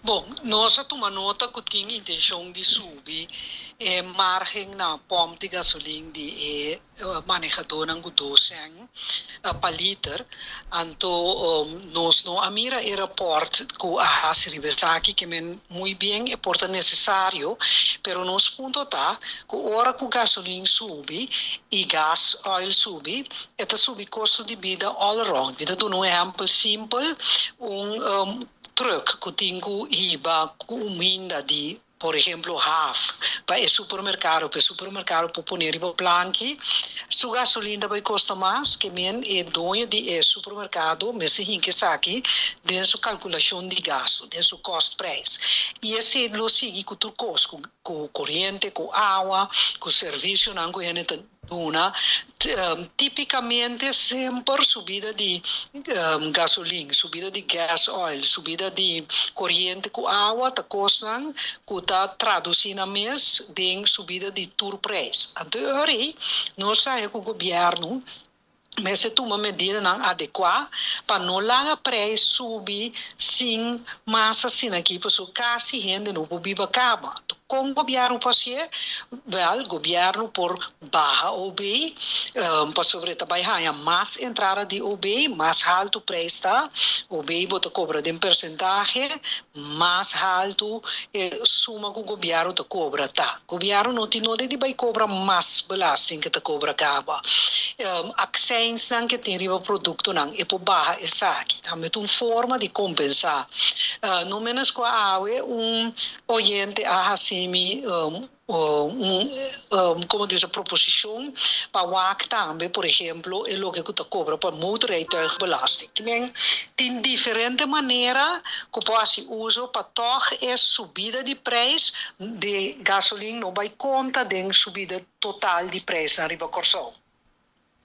Bon, nos a tuma nota ku tin intenshon di subi e margen na pòmp di gasolin di e manehadónan ku 2 sèn pa liter. Anto nos no a mira e rapòrt ku a hasi riba esaki, ke men muy bien e por ta nesesario, pero nos punto ta ku ora ku gasolin subi i gas oil subi, e ta subi kosto di bida all around. Mi ta duna un ehèmpel simpel: un truck ku tin ku hiba kuminda di, por ehèmpel, haf pa e supermerkado, pa e supermerkado por pone riba planki, su gasolin ta bai kosta mas, ke men e doño di e supermerkado mester hinka esaki den su kalkulashon di gasto, den su cost prijs. I esei lo sigui ku tur kos, ku koriente, ku awa, ku servisionan ku hende ta duna. Típikamente semper subida di gasolin, subida di gas oil, subida di koriente ku awa ta kosnan ku ta tradusí nan mes den subida di tur prijs. Anto ei nos sa ku gobièrnu mester tuma medidanan adekuá pa no laga prijs subi sin mas asina aki, pasobra kasi hende no por biba kaba. Kon gobièrnu por hasié? Wel, gobièrnu por baha OB, pasobra e ta bai haña mas entrada di OB, mas haltu prijs ta, OB bo ta kobra den porsentahe, mas haltu e suma ku gobièrnu ta kobra ta. Gobièrnu no tin nodi di bai kobra mas belasting ku e ta kobra kaba. Accijnsnan ku tin riba produktonan, e por baha esaki. Tambe ta un forma di kompensá. No menos ku awe un oyente a hasi mi un, komo bisa, proposishon pa wak tambe, por ehèmpel, e loke ku ta kobra pa motorrijtuigbelasting. Men tin diferente manera ku por hasi uso pa toch e subida di prijs di gasolin no bai konta den subida total di prijs na riba Kòrsou.